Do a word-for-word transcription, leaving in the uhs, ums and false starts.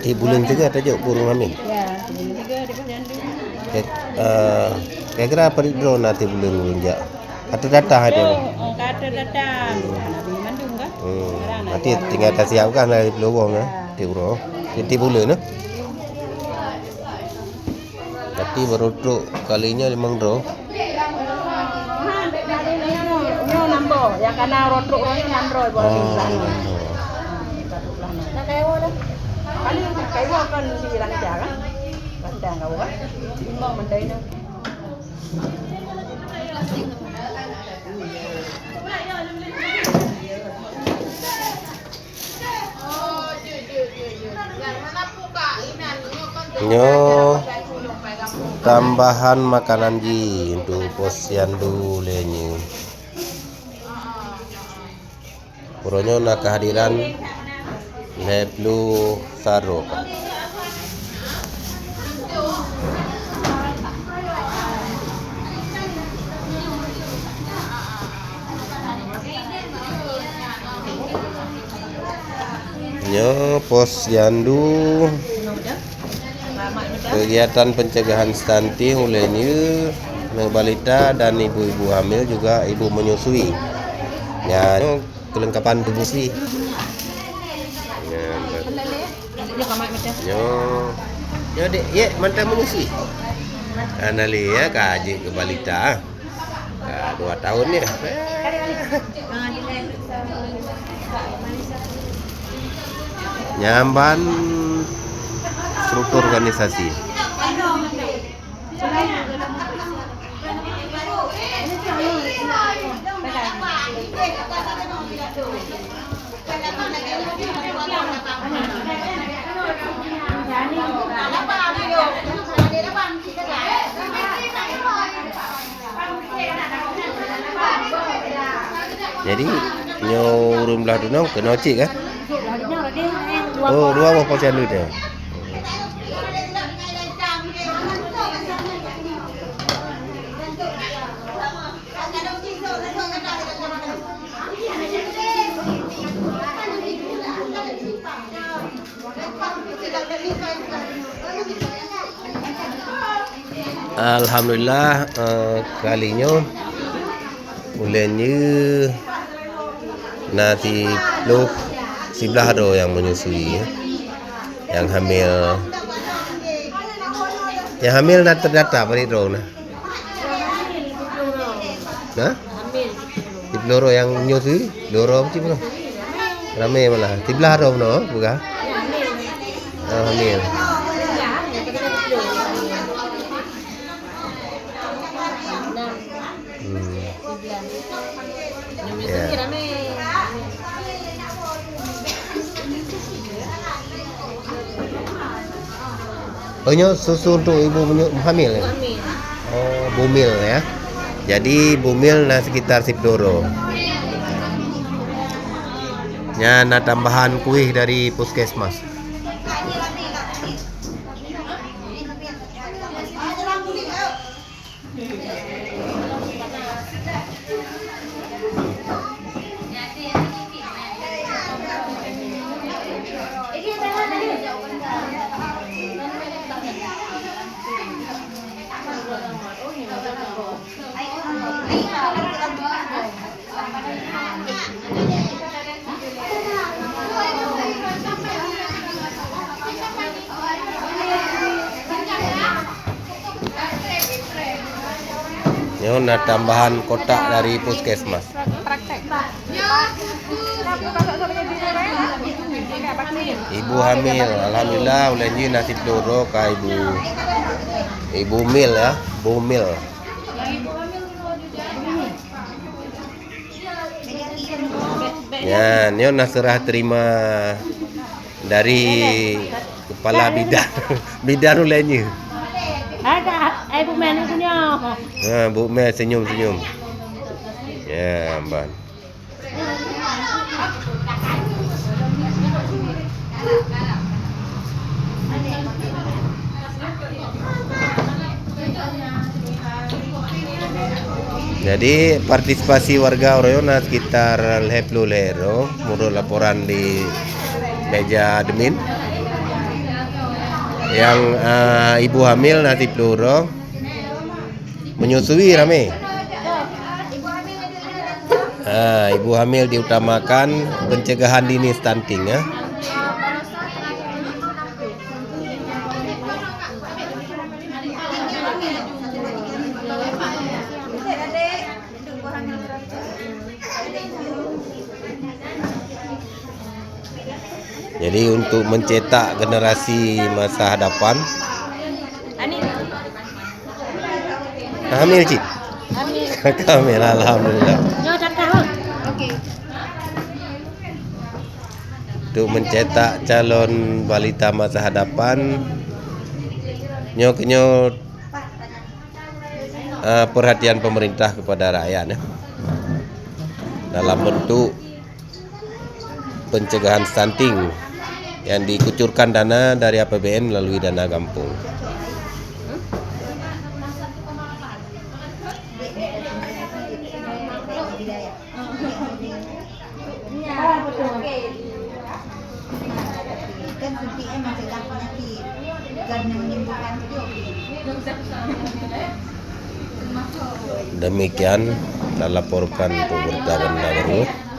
Tiep buleuen tiga tajok keu ureueng hamil? Ya, tiep buleuen tiga di posyandu. Kira-kira padum droe na tiep buleuen ureueng jak? Ka teudataan hana? Oh, ka teudataan. Hana mandum kan? Hmm. Berarti tinggai tasiapkan lah tiep buleuen, ya. Tiep uroe. Tiep buleuen, ya. Tapi baru trok kali nyoe limong droe. Nyoe nam boh, nyang kana uroe trok nyoe nam droe, baru. Oh, nam droe. Nah, kayak mana? Paling kayak kan di Lanca kan? Lanca kau kan? Limong mandai nyoe. Nyoe tambahan makanan jih untuk posyandu lé nyoe. Uroe nyoe na keuhadiran lhèe plôh sarok. Nyoe posyandu, kegiatan pencegahan stunting ulèe nyoe balita dan ibu-ibu hamil juga ibu menyusui. Nyan kelengkapan tubuh sih. Nyan. Nyoe. Nyoe dek, yek, mantan menyusui. Hana lé, ya, ka jeuet keu balita. Ka dua tahun ni. Nyan ban struktur organisasi. Jadi, nyoe ureueng blah dunoe keunoe cit kan? Oh, dua boh posyandu teuh. Alhamdulillah, eh, kali nyoe ulèe nyoe na siploh, siblaih droe nyang menyusui, ya. Nyang hamil. Nyang hamil na terdata padum droe na? Nah? Siploh droe nyang nyoe sih, dua droe cit pun. Ramé malah. Siblaih droe pun, peugah. Oh, hamil. Hmm. Ya. Oh, nyoe susu untuk ibu menyu-, hamil, ya? Hamil. Oh, bumil, ya. Jadi, bumil na sekitar siploh droe. Nyan na tambahan kueh dari puskesmas. Nyoe na tambahan kotak dari puskesmas. Ibu hamil, alhamdulillah, ulèe nyoe na siploh droe ka ibu. Ibu mil, ya, bumil. Ya, nyoe na serah terima dari kepala bidan, bidan ulèe nyoe. Ada, eh, Bu Mel ni punya. Ha, Bu Mel senyum-senyum. Ya, ban. Jadi, partisipasi warga uroe nyoe na sekitar lhèe ploh lhèe droe, menurut laporan di meja admin. Nyang, ah, ibu hamil na siploh uroe, menyusui ramé. Ah, ibu hamil diutamakan, pencegahan dini stunting, ya. Jadi, untuk mencetak generasi masa hadapan. Hamil cit? Hamil. Hamil, alhamdulillah. Nyoe dah tahun. Okey. Untuk mencetak calon balita masa hadapan, nyoe keunyoe, eh, perhatian pemerintah kepada rakyat, ya. Dalam bentuk pencegahan stunting yang dikucurkan dana dari A P B N melalui dana gampong. Demikian, kita laporkan untuk berita benda baru.